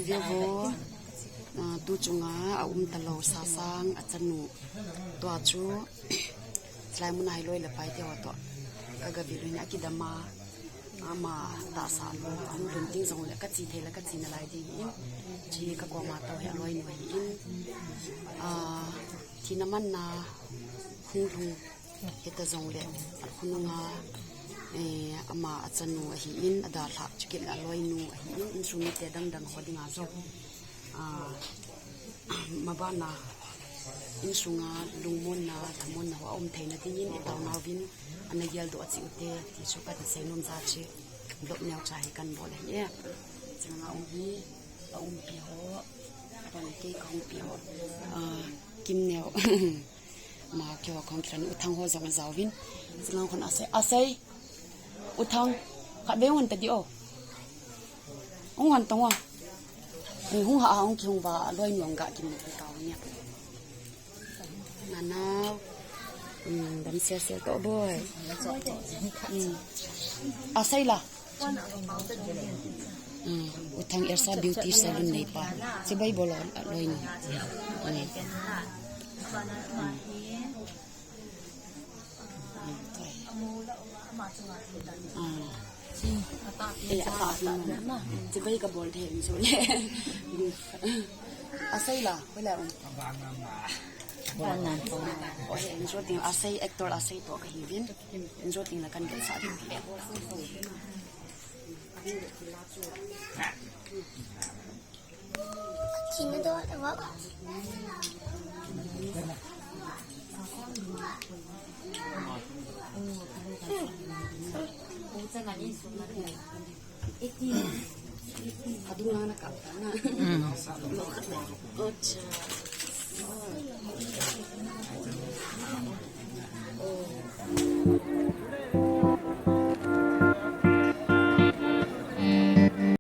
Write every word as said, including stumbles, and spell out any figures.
Vevo, ah, tu chunga a um talou Sasang a chanu. Tua chu, chulai muna hi loi le pai te ho toh. Ka ga vil in a kidam a, ama tahsa lou, a hung lhun ding jong le ka che thei le ka che nalai ding ahin. Che ka koma tou hi a loinu ahin. Ah, thina manna hung lhung hita jong le, a khonunga, eh, ama a chanu ahin, a dalha chukit le a loinu ahin, insung mite dang dang ho dinga jong. Ah, mabana insunga lungmonna, thamonna ho a um theina dingin i taonauvin ana geldoh cheh ute, ti chu ka seinom jeh chun vlog neocha hi kan bol ahi e. Chulanga um hi, a umpi ho, a umpi ka umpi ho. Ah, Kimneo. Ama keiho khang kiran U Thang ho jong ajaovin. Chulanga khun Asei, Asei. U Thang, khatvei hung hon ta di o. Hung hon tong o. Ni hung ha hung kihung va, loinu hung ga kim ni ka ni. Nanao. Hmm, dam sel sel toh boi. Hmm. Asei la. Hmm, U Thang Elsa Beauty Salon neipa. Chibai bol o, loinu. Hmm. Hmm. Hmm. Eh, a ta na. Chibai ka bol thei in chu le. Asei la, hoilai um. Ba nan to. O he, in chu ding Asei, actor Asei toh kahiuvin. In chu ding la kan kisa ding le. China do, wa. Adung lang na kap na. Mm. Acha.